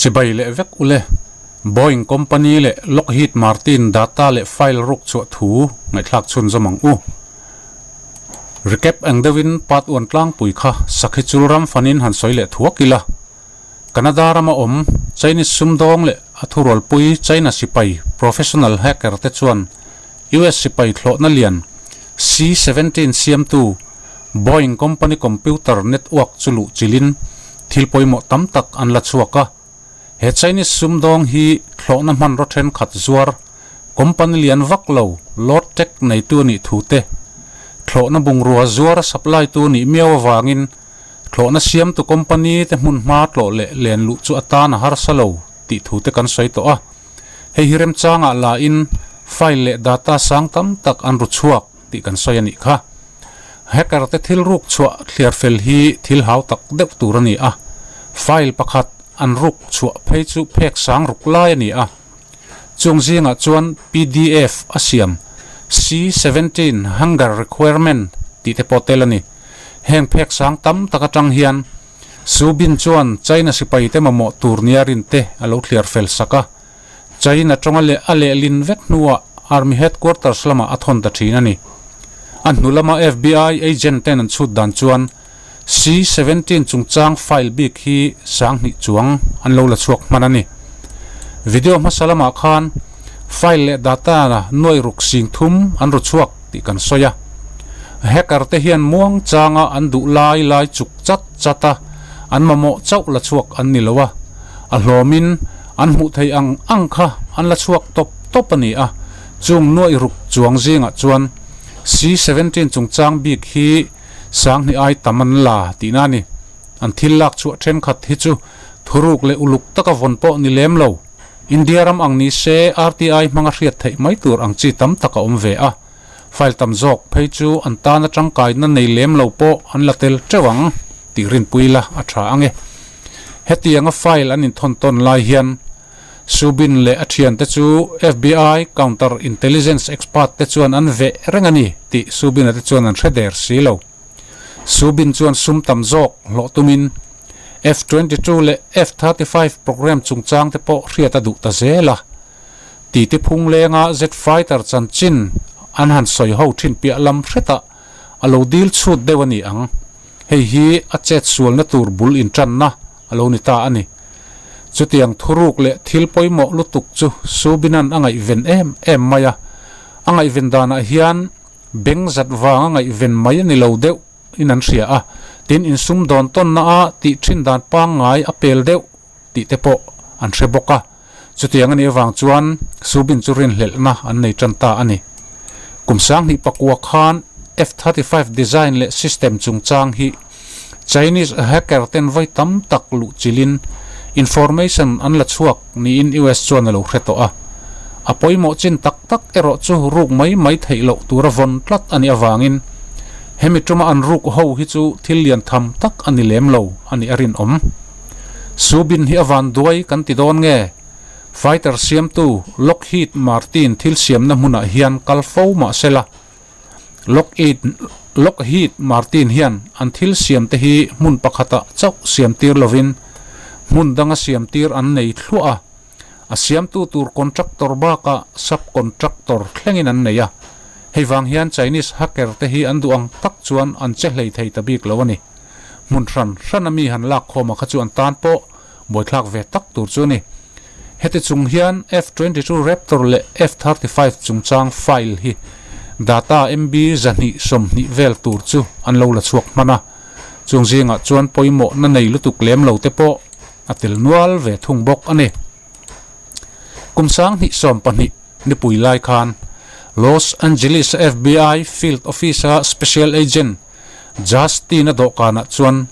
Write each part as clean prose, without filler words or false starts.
Chibai leh vek ule, Boeing company leh Lockheed Martin data leh file ruk chhuah thu ngaihthlak chhunzawm ang u. Recap eng deuhin part uan tlangpui kha sakhi chul ram fanin han sawi leh thuak ila. Canada rama awm Chinese sumdawng leh a thurualpui China sipai professional hacker te chuan US sipai thlawhna lian C-17 siamtu Boeing company computer network chu luh chilin thil pawimawh tam tak an la chhuak a. He Chinese sumdawng hi thlawhna hmanraw thenkhat zuar company lian vak lo Lord Tech neitu a nih thu te, thlawhna bungrua zuar a supply tu nih miau avangin Thlawhna siamtu company te hmun hma tlawh leh len luh chu atan a harsa lo tih thu te kan sawi tawh a. Hei hi remchangah la in file leh data sang tam tak an ru chhuak tih kan sawi a nih kha. Hacker te thil ruk chhuah thliar fel hi thil hau tak deuh tur a ni a. File pakhat an ruk chhuah phei chu phek sang ruk lai a ni a. Chung zingah chuan pdf a siam C-17 Hangar Requirement tih te pawh tel a ni. Heng phek sang tam tak atang hian Su Bin chuan China sipaite mamawh tur nia rinte a lo thliar fel sak a. China tawnga leh a lehlin vek hnuah Army Headquarters lamah a thawn ta thin a ni. A hnu lama FBI agent ten an chhut dan chuan C-17 chungchang file bik hi 2000 chuang an lo la chhuak hman a ni. Video hmasa lamah khan file leh data nuai ruk sing thum an ru chhuak tih kan sawi a. Hacker te hian muang changa an duh lai lai chuk chat chat a, an mamawh chauh la chhuak an ni lo a, a hlawmin an hmuh theih ang ang kha an la chhuak tawp tawp a ni a, chung nuaih ruk chuang zingah chuan C-17 chungchang bik hi 2000 ai tam an la tihna a ni. An thil lak chhuah thenkhat hi chu thuruk leh uluk taka vawn pawh ni lem lo. India ram ang ni se RTI hmanga hriat theih mai tur ang chi tam tak a awm ve a. File tam zawk phei chu an tana tangkaina nei lem lo pawh an la tel teuh ang tih rinpui la a tha ang e. Hetianga file an inthawn tawn lai hian Subin leh a thiante chu FBI counter intelligence expert te chuan an veh reng a ni tih Subin-a te chuan an hre der si lo. Subin chuan sum tam zawk hlawh tumin F-22 leh F-35 program chungchang te pawh hriat a duh ta zel a. Titi phung lenga Jet fighter chanchin an han sawi ho thin piah lam hretah a lo dil chhut deuh a ni ang. Hei hi a chet sualna tur bul intanna a lo ni ta a ni. Chutiang thuruk leh thil pawimawh lutuk chu Subinan a ngaihven em em mai a. A ngaihven danah hian beng zat vang a ngaihven mai a ni lo deuh in an hria a. Tin, insum dawn tawnna a tih thin dan pangngai a pel deuh tih te pawh an hre bawk a. Chutiang a nih avang chuan Subin chu rinhlelhna an nei tan ta a ni. Kum 2009 khan F-35 design leh system chungchang hi Chinese hacker ten vawi tam tak luh chilhin information an la chhuak niin US chuan a lo hre tawh a. A pawimawh chin tak tak erawh chu ruk mai mai theih loh tura vawn tlat a nih avangin hemi tuma an ruk ho hi chu thil lian tham tak a ni lem lo a nih a rinawm. Subin hi a van duai kan ti dawn nge? Fighter siamtu Lockheed Martin thil siamna hmunah hian kal fo mah se la, Lockheed Lockheed Martin hian an thil siamte hi hmun pakhatah chauh siamtir lovin hmun danga siamtir an nei thluah a, a siamtu tur contractor bakah sub-contractor thlengin an nei a. Hei vang hian Chinese hacker te hi an duh ang tak chuan an che hlei thei ta bik lo a ni. Hmun hran hran a mi han lak khawm a kha chu an tan pawh buaithlak ve tak tur chu a ni. Heti chung hian F-22 Raptor leh F-35 chungchang file hi data MB 220 vel tur chu an lo la chhuak hman a. Chung zingah chuan pawimawhna nei lutuk lem lo te pawh a tel nual ve thung bawk a ni. Kum 2012 nipui lai khan Los Angeles FBI Field Office-a Special Agent Justin-a dawhkanah chuan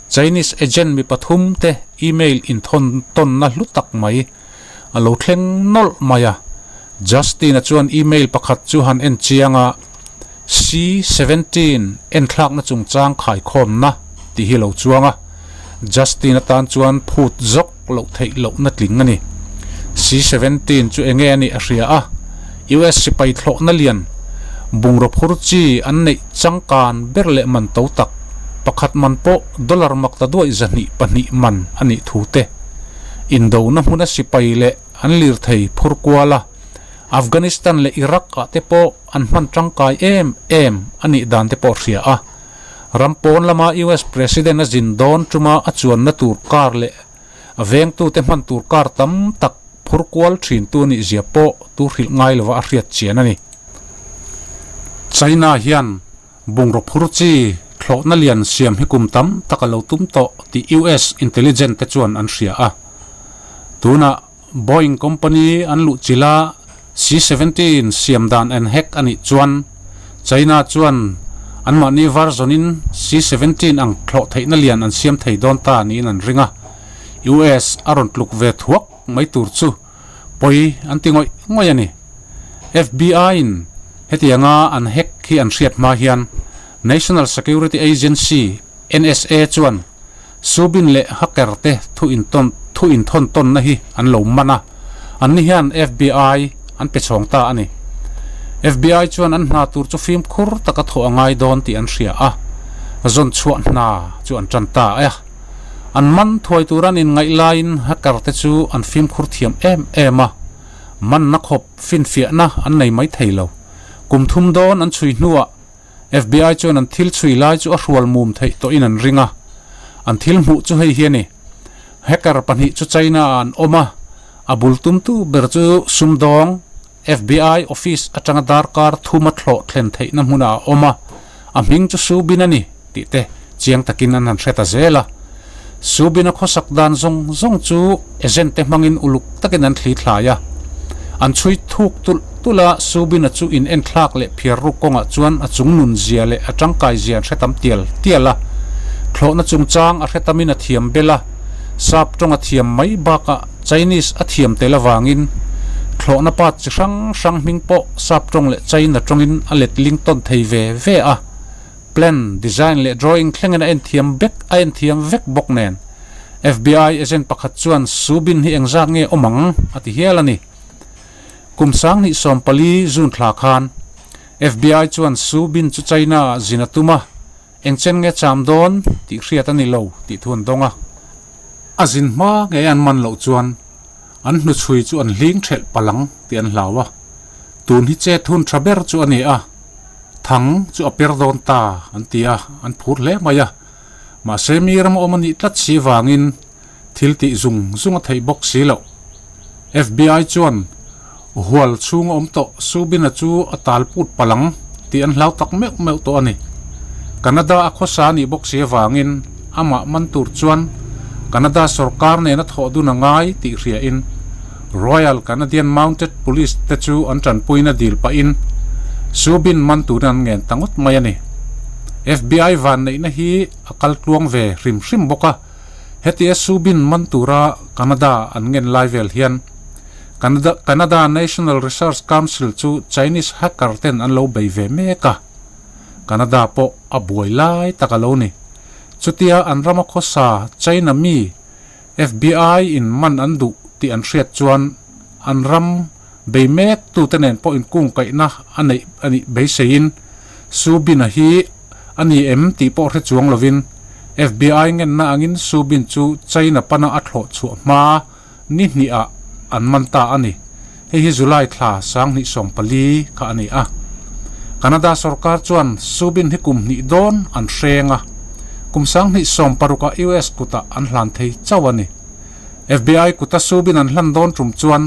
Chinese agent mi pathum te email inthawn tawnna hlu tak mai a lo thleng nawlh mai a. Justin-a chuan email pakhat chu han en chiang a, C-17 enthlakna chungchang khaikhawmna tih hi lo chuang a. Justin atan chuan phut zawk loh theih lohna tling a ni. C-17 chu enge a nih a hria a, US sipai thlawhna lian bungraw phur chi an neih changkan ber leh man to tak pakhat man pawh dollar mak ta duaih 202 man a nih thu te. Indona hmuna sipai leh an lirthei phur kual a, Afghanistan leh Iraq ah te pawh an hman tangkai em em a nih dan te pawh hria a. Ram pawn lama US President a zin dawn tuma a chuanna tur car leh a vengtute hman tur car tam tak phur kual thintu a nih zia pawh tu hrilh ngai lova a hriat chian a ni. China hian Bungraw phur chi thlawhna lian siam hi kum tam tak a lo tum tawh tih US intelligent te chuan an hria a. Tunah Boeing company an luh chila C-17 siam dan an hack a nih chuan China chuan anmahni version in C-17 ang thlawh theihna lian an siam thei dawn ta niin an ring a. US a rawn tluk ve thuak mai tur chu Pawi an ti ngawih ngawih a ni. FBI-in hetianga an hack hi an hriat hma hian National Security Agency, NSA, chuan Subin leh hacker te thu intawn thu inthawn tawnna hi an lo man a, anni hian FBI an pe chhawng ta a ni. FBI chuan an hna tur chu fimkhur taka thawh a ngai dawn tih an hria a, zawn chhuah hna chu an tan ta a. An man thuai tur an inngaih laiin hacker te chu an fimkhur thiam em em a, manna khawp finfiahna an nei mai thei lo. Kum thum dawn an chhui hnuah FBI chuan an thil chhui lai chu a hrual mum theih tawhin an ring a. An thil hmuh chu hei hi a ni. Hacker pahnih chu China ah an awm a, a bul tumtu ber chu sumdawng FBI office atanga darkar thuma thlawh thlen theihna hmunah a awm a, a hming chu Subin a ni tih te chiang takin an han hre ta zel a. Subin-a khawsak dan zawng zawng chu agent te hmangin uluk takin an thli thlai a. An chhui thuk tulh tulh a, Subin-a chu in enthlak leh phiar ruk kawngah chuan a chung nun zia leh a tangkai zia an hre tam tial tial a. Thlawhna chungchang a hre tamin a thiam bel a, sap tawng a thiam mai bakah Chinese a thiam tel avangin thlawhna part chi hrang hrang hming pawh sap tawng leh China tawngin a let ling tawn thei ve ve a. Plan, design leh drawing thlengin a en thiam vek a en thiam vek bawk nen. FBI agent pakhat chuan Subin hi engzat nge awm ang a ti hial a ni. Kum 2014 June thla khan FBI chuan Subin chu China ah zin a tum a, Engchen nge cham dawn tih hriat a ni lo tih thu an dawng a. A zin hma nge an man loh chuan an hnuchhui chu an hling thelh palang tih an hlau a. Tun hi chet hun tha ber chu a ni a, thang chu a per dawn ta an ti a, an phur hle mai a. Mahse mi ram awm a nih tlat si vangin thil tih zung zung a theih bawk si loh. FBI chuan hual chhung a awm tawh Subin-a chu a tal put palang tih an hlau tak meuh meuh tawh a ni. Canada a khawsa a nih bawk si avangin amah man tur chuan Canada sorkar nena thawh dun a ngai tih hriain Royal Canadian Mounted Police te chu an tanpuina dil pahin Subin man turin an ngen ta ngawt mai a ni. FBI vanneihna hi a kal tluang ve hrim hrim bawk a. Hetia Subin man tura Canada an ngen lai vel hian Canada Canada National Research Council chu Chinese hacker ten an lo bei ve mek a. Canada pawh a buai lai tak a lo ni. Chutia an rama khawsa China mi FBI in man an duh tih an hriat chuan an ram bei mek tute nen pawh inkungkaihna a neih a nih beiseiin Subin-a hi A ni em tih pawh hre chuang lovin FBI ngenna angin Subin chu China pana a thlawh chhuah hma ni hnihah an man ta a ni. Hei hi July thla 2014 kha a ni a. Canada sorkar chuan Subin hi kum hnih dawn an hreng a, kum 2016 ah US kutah an hlan thei chauh a ni. FBI kuta Subin an hlan dawn tum chuan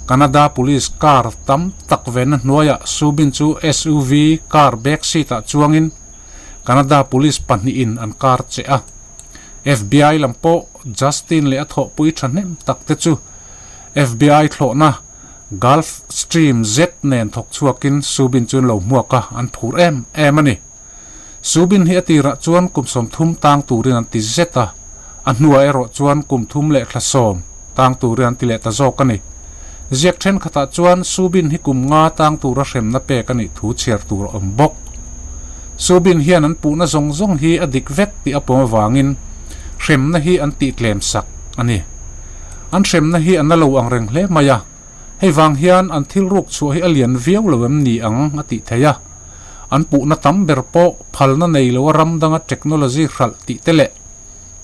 Canada Police car tam tak vena hnuaiah Subin chu SUV car back seat ah chuangin Canada Police pahnihin an car che a. FBI lam pawh Justin leh a thawhpui thahnem tak te chu FBI thlawhna Gulf Stream Z nen thawk chhuakin Subin chu an lo hmuak a, an phur em em a ni. Subin hi a tirah chuan kum 30 tang turin an ti zet a, a hnuah erawh chuan kum thum leh thla sawm tang turin an ti leh ta zawk a ni. Ziak thenkhatah chuan Subin hi kum nga tang tura hremna pek a nih thu chhiar tur a awm bawk. Subin hian an puhna zawng zawng hi a dik vek tih a pawm avangin hremna hi an tihtlem sak a ni. An hremna hi a na lo ang reng hle mai a. Hei vang hian an thil ruk chhuah hi a lian viau lo em ni ang a tih theih a. An puhna tam ber pawh phalna nei loa ram danga technology hralh tih te leh.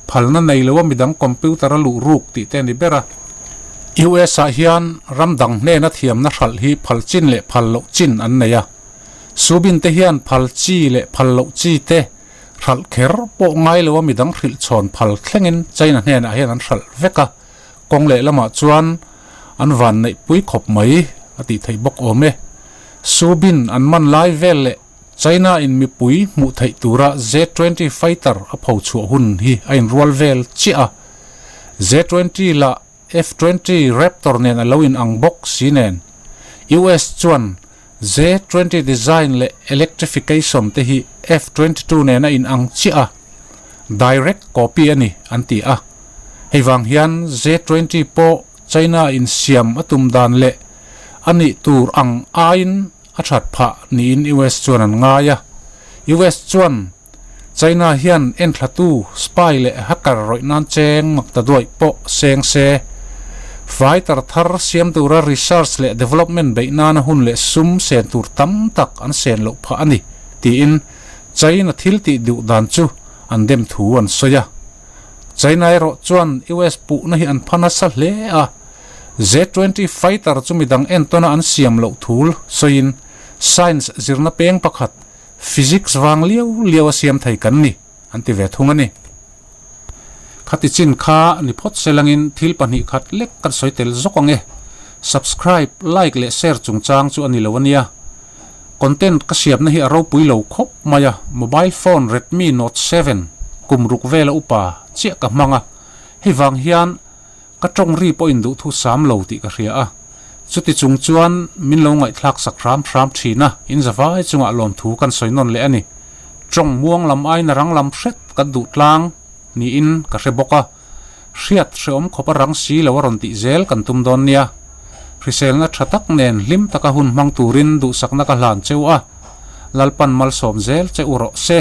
Phalna nei loa midang computer a luh ruk tih te a ni ber a. US ah hian ram dang hnena thiamna hralh hi phal chin leh phal loh chin an nei a. Subin te hian phal chi leh phal loh chi te hralh kher pawh ngai loa midang hrilh chhawn phal thlengin China hnenah hian an hralh vek a. Kawng leh lamah chuan an van neih pui khawp mai a tih theih bawk awm e. Subin an man lai vel leh China in mipui hmuh theih tura Z-twenty fighter a pho chhuah hun hi a inrual vel chiah a. Z-twenty lah F-twenty Raptor nen a lo in ang bawk si nen. US chuan Z-twenty design leh electrification te hi F-twenty-two nen a in ang chiah a, direct copy a ni an ti a. Hei vang hian Z-twenty pawh China in siam a tum dan leh a nih tur ang aiin a that phah niin US chuan an ngai a. US chuan China hian enthlatu, spy leh hacker rawih nan cheng mak ta duaih pawh seng se. Fighter thar siam tura research leh development beih nana hun leh sum sen tur tam tak an sen loh phah a ni, tiin China thil tih duh dan chu an dem thu an sawi a. China erawh chuan US puhna hi an pha nasa hle a. Z-twenty fighter chu midang entawna an siam loh thul sawiin science zirna peng pakhat physics vang liau liau a siam thei kan ni an ti ve thung a ni. Khati chin kha ni phawt se langin thil pahnih khat lek kan sawi tel zawk ang e. Subscribe, like leh share chungchang chu a ni lo a nia. Content ka siamna hi a ropui lo khawp mai a, mobile phone Redmi Note 7 kum ruk vela upa chiah ka hmang a, hei vang hian Ka tawng ri pawh in duhthu sam lo tih ka hria a, chuti chung chuan min lo ngaihthlak sak hram hram thin a, in zavai chungah lawmthu kan sawi nawn leh a ni. Tawng muang lam aiin a rang lam hret kan duh tlang niin ka hre bawk a, hriat hreawm khawp a rang si lo a rawn tih zel kan tum dawn nia. Hriselna tha tak nen hlim taka hun hmang turin duhsakna ka hlan cheu a, Lalpan malsawm zel che u rawh se.